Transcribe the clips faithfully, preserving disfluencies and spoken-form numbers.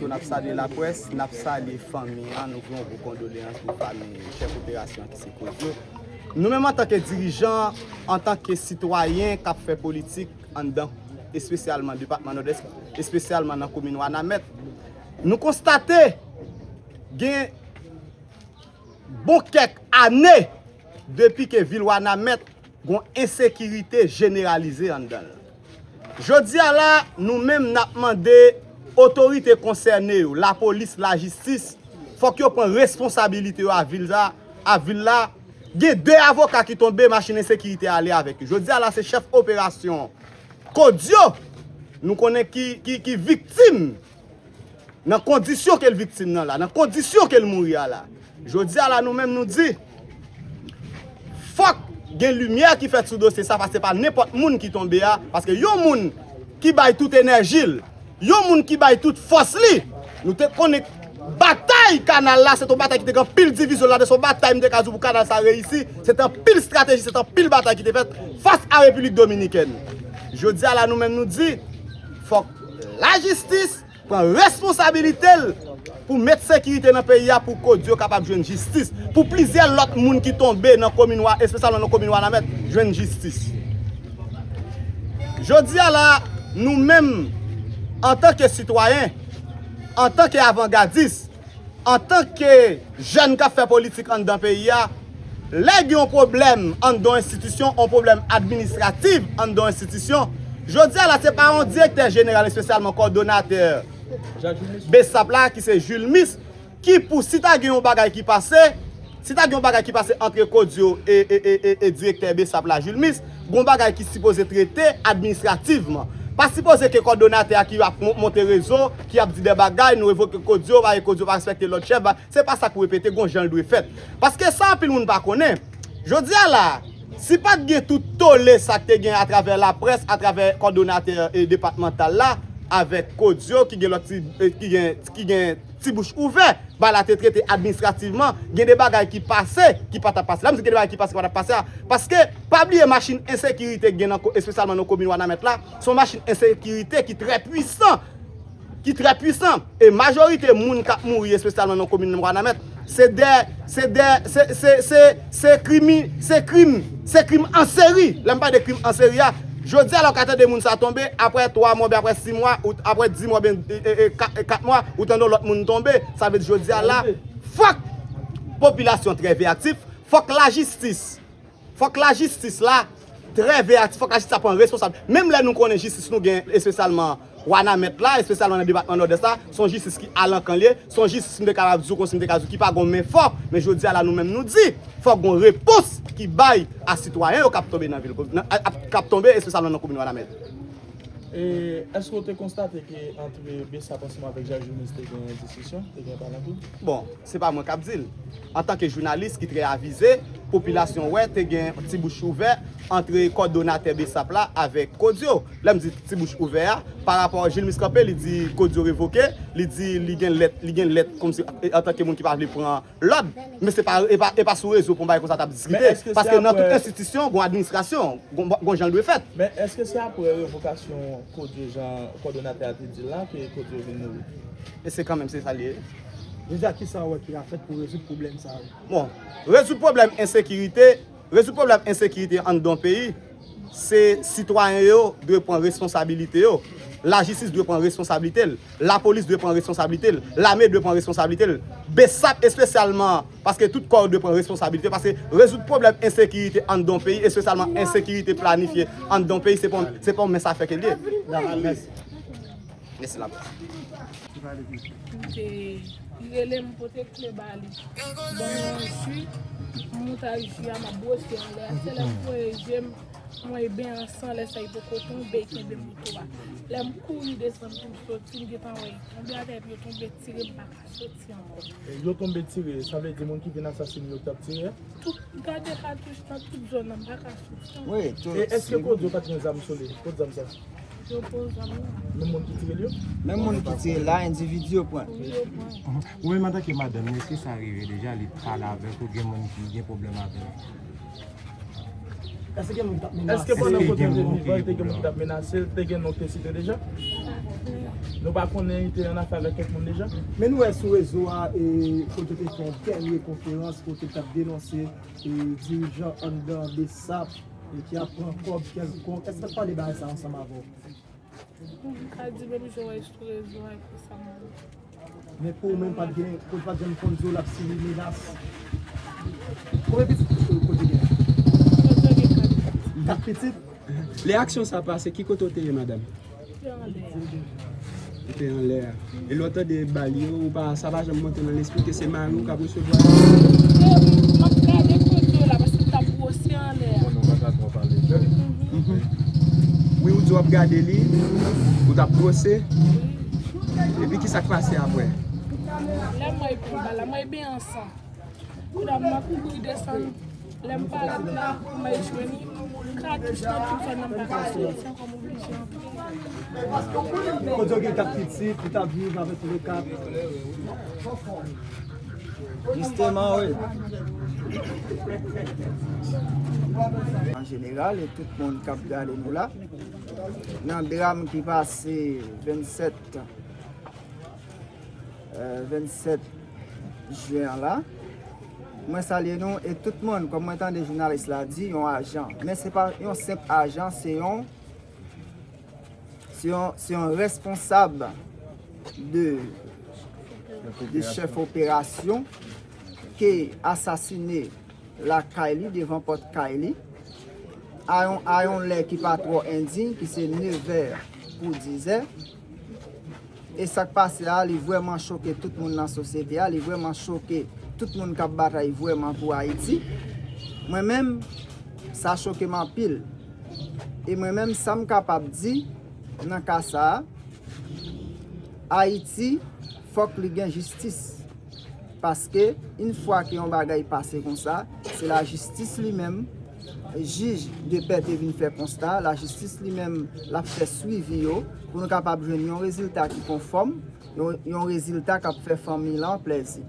N ap salye laprès, n ap salye fanmi an, nou voye yon gwo kondoleyans pou fanmi chèf operasyon an ki se Kozo. Nou menm antanke dirijan, antanke sitwayen k ap fè politik anndan, espesyalman depatman Nòdès, espesyalman nan komin Wanament, nou konstate gen bon kèk ane depi ke vil Wanament gon ensekirite jeneralize anndan l. Jodi a la, nou menm n ap mande otorite konsène yo, lapolis, lajistis, fòk yo pran responsabilite yo a vil la, a vil la. Gen de avoka ki tonbe, machin ensekirite ale avèk yo. Jodi a la, se chèf operasyon Kodyo, nou konnen ki, ki, ki viktim nan kondisyon ke l viktim nan la, nan kondisyon ke l mouri a la. Jodi a la, nou menm nou di, fòk gen limyè ki fèt sou dosye sa, paske se pa nenpòt moun ki tonbe a, paske yon moun ki bay tout enèji l, yon moun ki bay tout fòs li, nou te konnen batay kanal la, se te yon batay ki te gen anpil divizyon ladan, se yon batay m te ka di w pou kanal sa reyisi, se te anpil estrateji, se te anpil batay ki te fèt fas a Repiblik Dominikèn. Jodi a la, nou menm nou di, fòk lajistis pran responsabilite l pou met sekirite nan peyi a, pou Kodyo kapab jwenn jistis, pou plizyè lòt moun ki tonbe nan komin Wa, espesyalman nan komin Wanament, jwenn jistis. Jodi a la, nou menm, antanke sitwayen, antanke avangadis, antanke jèn k ap fè politik anndan peyi a, lè gen yon pwoblèm anndan yon enstitisyon, yon pwoblèm administratif anndan yon enstitisyon, jodi a la, se pa yon direktè jeneral, espesyalman kòdonatè BSAP la, ki se Jules Mis, ki pou, si ta gen yon bagay ki pase, si ta gen yon bagay ki pase antre Kodyo e, e, e, e, e direktè BSAP la, Jules Mis, gon bagay ki sipoze trete administrativman. Pa sipoze ke kòdonatè a ki ap mon-, monte rezo, ki ap di de bagay, nou revoke Kodyo, paske Kodyo pa respekte lòd chèf, ba, se pa sa k pou repete, gon jan l dwe fèt. Paske sa anpil moun pa konnen, jodi a la, si pa t gen tout tole sa k te gen atravè laprès, atravè kòdonatè, e, depatmantal la, avèk Kodyo, ki gen lòt ti, e, ki gen, ki gen ti bouch ouvè, bagay la te trete administrativman, gen de bagay ki pase, ki pa t ap pase. Lè m di gen de bagay ki pase, ki pa t ap pase a, paske pa bliye machin ensekirite ki gen nan ko-, espesyalman nan komin Wanament la, se yon machin ensekirite ki trè pwisan, ki trè pwisan. E majorite moun k ap mouri, espesyalman nan komin Wanament, se de, se de, se, se, se, se krimi-, se krim, se krim an seri. Lè m pale de krim an seri a, jodi a la, ou ka tande moun sa tonbe, apre twa mwa, oubyen apre sis mwa, ou, apre dis mwa, oubyen, e, e, e, kat, e, kat mwa, ou tande yon lòt moun tonbe. Sa vle di jodi a la, fòk popilasyon trè veyaktif, fòk lajistis, fòk lajistis la trè veyaktif, fòk lajistis la pran responsab. Menm lè nou konnen jistis nou gen, espesyalman Wanament la, espesyalman nan depatman Nòdès la, se yon jistis ki alankan l ye, se yon jistis, m te kapab di w konsi, m te ka di w ki pa gon men fò, men jodi a la, nou menm nou di, fòk gon repons ki bay a sitwayen yo k ap tonbe nan vil, nan, ap, k ap tonbe espesyalman nan komin Wanament. E, èske w te konstate ke antre BSAP ansanm avèk Jacques Jules Mis te gen diskisyon, te gen pale anpil? Bon, se pa mwen k ap di l. Antanke jounalis ki trè avize, popilasyon wè te gen ti bouch ouvè antre kòdonatè BSAP la avèk Kodyo. Lè m di ti bouch ouvè a, pa rapò Jules Mis kanpe, li di Kodyo revoke, li di li gen lèt, li gen lèt kòmsi, e, antanke moun ki pa vle pran lòd. Men se pa, e pa, e pa sou rezo pou yon bagay konsa t ap diskite. Paske nan tout enstitisyon, gon administrasyon, gon, gon jan l dwe fèt. Men èske se apre revokasyon Kodyo, jan kòdonatè a te di l la, ke Kodyo vin mouri? E se kanmenm, se sa l ye. Jodi a, kisa w wè ki ka fèt pou rezoud pwoblèm sa yo? Bon, rezoud pwoblèm ensekirite, rezoud pwoblèm ensekirite anndan yon peyi, se sitwayen yo dwe pran responsabilite yo. Lajistis dwe pran responsabilite l. Lapolis dwe pran responsabilite l. Lame dwe pran responsabilite l. BSAP espesyalman, paske tout kò yo dwe pran responsabilite yo, paske rezoud pwoblèm ensekirite anndan yon peyi, espesyalman ensekirite planifye anndan yon peyi, se pa, se pa yon mens a fè ke l ye. Mèsi. Mèsi laprès. M te, li rele m pote kle ba li. Ban m yon ji, m moute ak ji a, m ap bwose anlè a. Se lè m voye je m, m wè ben an san, lè sa li poko tonbe, li kenbe moto a. Lè m kouri desann pou m soti, m gentan wè li tonbe atè, epi yo tonbe tire, m pa ka soti ankò. E, yo tonbe tire, sa vle di moun ki vin asasine yo ki t ap tire a? Tout, gade katouch nan tout zòn nan, m pa ka soti ankò. Wi, tout. E èske Kodyo pa t gen zam sou li? Kot zam sa? Yo pran zam nan. Menm moun ki tire l yo? Menm moun ki tire l la, endividi yo pran. Wi, yo pran. Ou menm antanke madanm li, èske sa rive deja, li pale avèk ou, gen moun ki gen pwoblèm avè l? Èske gen moun ki t ap menase l? Èske pandan Kodyo te vivan, te gen moun ki t ap menase l, te gen non k te site deja? Nou pa konnen li te annafè avèk kèk moun deja? Men nou wè sou rezo a, e, kote te fè yon dènye konferans kote l t ap denonse, e, dirijan anndan BSAP, e, ki ap pran kòb kèlkonk. Èske l t pale bagay sa ansanm avè w? M ka di menm jan w wè sou rezo a, e konsa m wè. Men pou ou menm, pa t gen, pou l pa t janm konn di w l ap sibi menas. Konbyen pitit kote w gen? Kote w gen kat pitit? Kat pitit? Lè aksyon sa pase, ki kote w te ye, madanm? Te anlè. Ou te anlè a. E lè w tande bal yo, ou pa, sa pa janm monte nan lespri ke se mari w k ap resevwa? Yo, m ap gade kote yo la, paske m t ap bwose anlè a. Bon, nou pa ka twò pale. Mhm. Wi, ou di w ap gade li, ou t ap bwose. Wi. Epi ki sa k pase apre? Lè m wè l pran bal la, m wè l byen an san. Kounye a m ap kouri desann. Lè m parèt la, m al jwenn katouch nan tout zòn nan, m pa ka soti ankò, m oblije antre. Kote w gen kat pitit, ou t ap viv avèk le kat? Jisteman, wi. An jeneral, e tout moun k ap gade nou la, nan dram ki pase vennsèt, euh, vennsèt jen an la. Mwen salye nou e tout moun, kòm mwen tande jounalis la di, yon ajan. Men se pa yon senp ajan, se yon, se yon, se yon responsab de, de chèf operasyon ke asasine lakay li, devan pòt kay li, a yon, a yon lè ki pa twò endiy, ki se nevè pou dizè. E sa k pase a, li vrèman choke tout moun nan sosyete a, li vrèman choke tout moun k ap batay vrèman pou Ayiti. Mwen menm, sa choke m anpil. E mwen menm, sa m kapab di nan ka sa a, Ayiti, fòk li gen jistis. Paske, yon fwa ke yon bagay pase konsa, se lajistis li menm, jij de pè te vin fè konsta, lajistis li menm, l ap fè swivi yo, pou nou kapab jwenn yon rezilta ki konfòm, yon, yon rezilta k ap fè fanmi lan plèzi.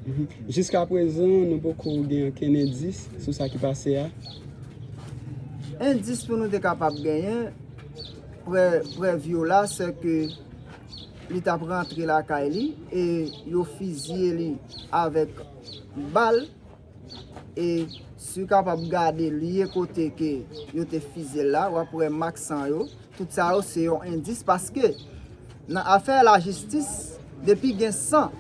Mhm. Jiskaprezan, nou poko gen okenn endis sou sa ki pase a? Endis pou nou te kapab genyen, prè-, prèv yo la, se ke li t ap rantre lakay li e yo fizye li avèk bal. E si w kapab gade lye kote ke yo te fizye l la, w ap wè mak san yo. Tout sa yo se yon endis paske nan afè lajistis, depi gen san,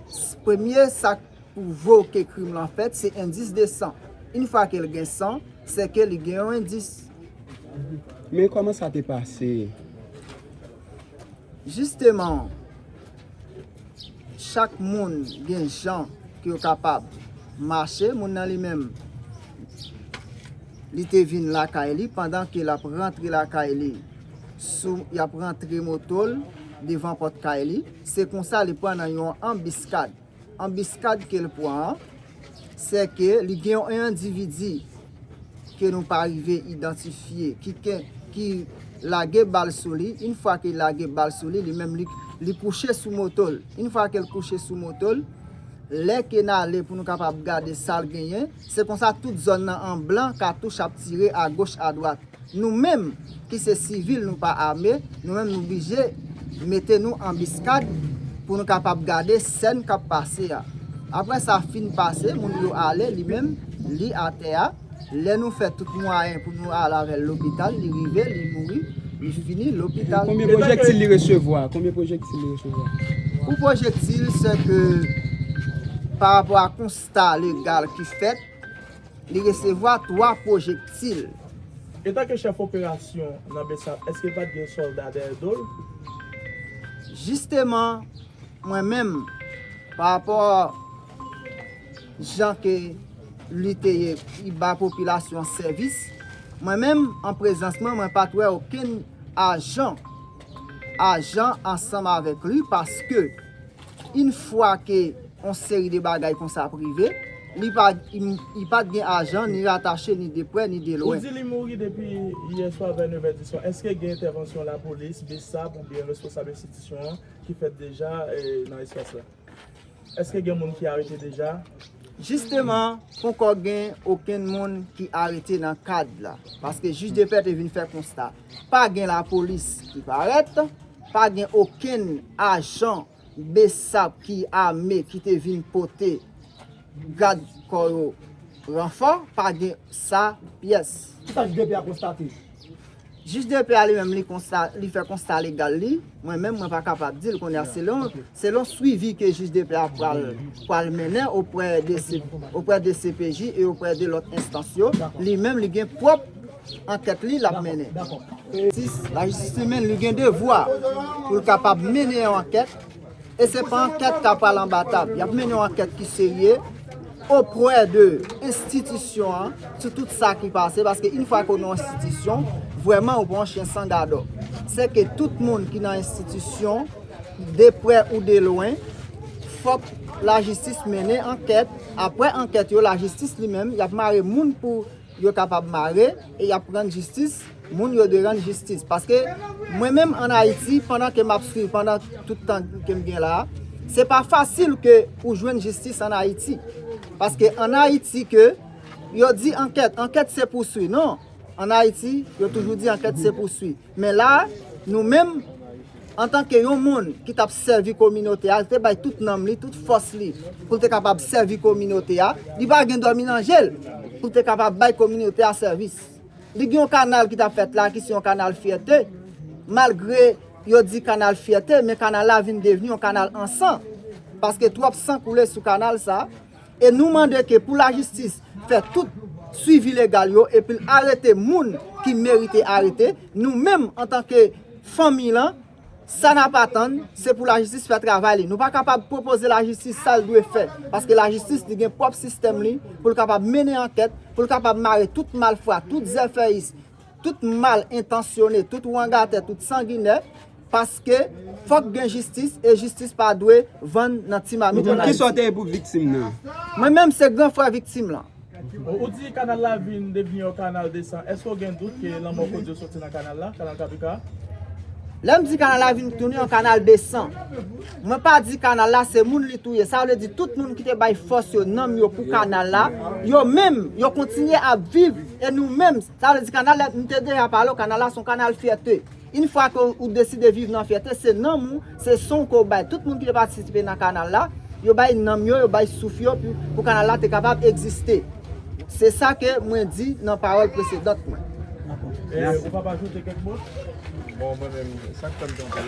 s-, premye sa k pwouve w ke krim lan fèt, se endis de san. Yon fwa ke l gen san, se ke li gen yon endis. Men kòman sa te pase? Jisteman, chak moun gen jan ke yo kapab mache. Moun nan li menm, li te vin lakay li, pandan ke l ap rantre lakay li, sou, y ap rantre moto l devan pòt kay li. Se konsa li pran nan yon anbiskad. Anbiskad ke l pran an, se ke li gen yon endividi ke nou pa rive idantifye, ki ken-, ki lage bal sou li. Yon fwa ke l lage bal sou li, li menm li, li kouche sou moto l. Yon fwa ke l kouche sou moto l, lè ke n ale pou nou kapab gade sa l genyen, se konsa tout zòn nan an blan, katouch ap tire agoch adwat. Nou menm ki se sivil, nou pa ame, nou menm nou blije mete nou anbiskad pou nou kapab gade sèn k ap pase a. Apre sa fin pase, moun yo ale, li menm, li atè a. Lè nou fè tout mwayen pou nou ale avè l lopital, li rive, li mouri, li fini lopital. Konbyen pwojektil li resevwa? Konbyen pwojektil li resevwa? Pou pwojektil, se ke pa rapò a konsta legal ki fèt, li resevwa twa pwojektil. Etanke chèf operasyon nan BSAP, èske pa t gen sòlda dèyè do l? Jisteman, mwen menm, pa rapò jan ke li te ye, li ba popilasyon sèvis, mwen menm, an prezans mwen, mwen pa t wè okenn ajan, ajan ansanm avèk li, paske yon fwa ke yon seri de bagay konsa ap rive, li pa, li, li pa t gen ajan ni ratache, ni de prè, ni de lwen. Ou di li mouri depi yè swa vè nevè di swa. Èske gen entèvansyon lapolis, BSAP oubyen responsab enstitisyon an ki fèt deja, eh, nan espas la? Èske gen moun ki arete deja? Jisteman, poko gen okenn moun ki arete nan kad la. Paske jij de pè te vin fè konsta. Pa gen lapolis ki parèt, Pa gen okenn ajan BSAP ki ame ki te vin pote gad kò yo ranfò, pa gen sa pyès. Kisa J D P a konstate? Jij de pè a li menm li konsta, li fè konsta legal li. Mwen menm mwen pa kapab di l kounye a selon, selon swivi ke jij de pè a pral, pral mennen oprè de C, oprè de C P J e oprè de lòt enstans yo, li menm li gen pwòp ankèt li l ap mennen. Jistis, lajistis li menm li gen devwa pou l kapab mennen yon ankèt. E se pa ankèt k ap pral anba tab. Y ap mennen yon ankèt ki serye oprè de enstitisyon an sou tout sa ki pase, paske yon fwa ke w nan yon enstitisyon, vrèman ou pa yon chen san gadò. Se ke tout moun ki nan enstitisyon, de prè ou de lwen, fòk lajistis mennen ankèt. Apre ankèt yo, lajistis li menm, y ap mare moun pou yo kapab mare e y ap rann jistis moun yo dwe rann jistis. Paske mwen menm ann Ayiti, pandan ke m ap swiv, pandan tout tan ke m gen la, se pa fasil ke ou jwenn jistis ann Ayiti. Paske ann Ayiti ke yo di ankèt, ankèt se pouswi. Non, ann Ayiti, yo toujou di ankèt se pouswi. Men la, nou menm, antanke yon moun ki t ap sèvi kominote a, li te bay tout nanm li, tout fòs li, pou l te kapab sèvi kominote a, li pa gen dòmi nan je l, pou l te kapab bay kominote a sèvis. Li gen yon kanal ki t ap fèt la, ki se yon kanal fyète, malgre yo di kanal fyète, men kanal la vin devni yon kanal an san, paske twòp san koule sou kanal sa. E nou mande ke pou lajistis fè tout swivi legal yo, epi l arete moun ki merite arete. Nou menm, antanke fanmi lan, sa n ap atann, se pou lajistis fè travay li. Nou pa kapab pwopoze lajistis sa l dwe fè, paske lajistis li gen pwòp sistèm li pou l kapab mennen ankèt, pou l kapab mare tout malfra, tout zèfèyis, tout mal entansyone, tout wangatè, tout sanginè, paske fòk gen jistis e jistis pa dwe vann nan ti mamit. Kisa w te ye pou viktim nan? Mwen menm se gran frè viktim lan. Ou di kanal la vin devni yon kanal de san. Èske w gen dout ke lanmò Kodyo soti nan kanal la, kanal K P K? Lè m di kanal la vin tounen yon kanal de san, mwen pa di kanal la se moun li touye. Sa vle di tout moun ki te bay fòs yo, nanm yo pou kanal la, yo menm, yo kontinye ap viv. E nou menm, sa vle di kanal la, m te deja pale w, kanal la se yon kanal fyète. Yon fwa ke ou deside viv nan fyète, se nanm ou, se san w ke w bay. Tout moun ki te patisipe nan kanal la, yo bay nanm yo, yo bay souf yo pou, pou kanal la te kapab egziste. Se sa ke mwen di nan pawòl presedant mwen. E ou p ap ajoute kèk mo? Bon, mwen menm, sa k fè m te antre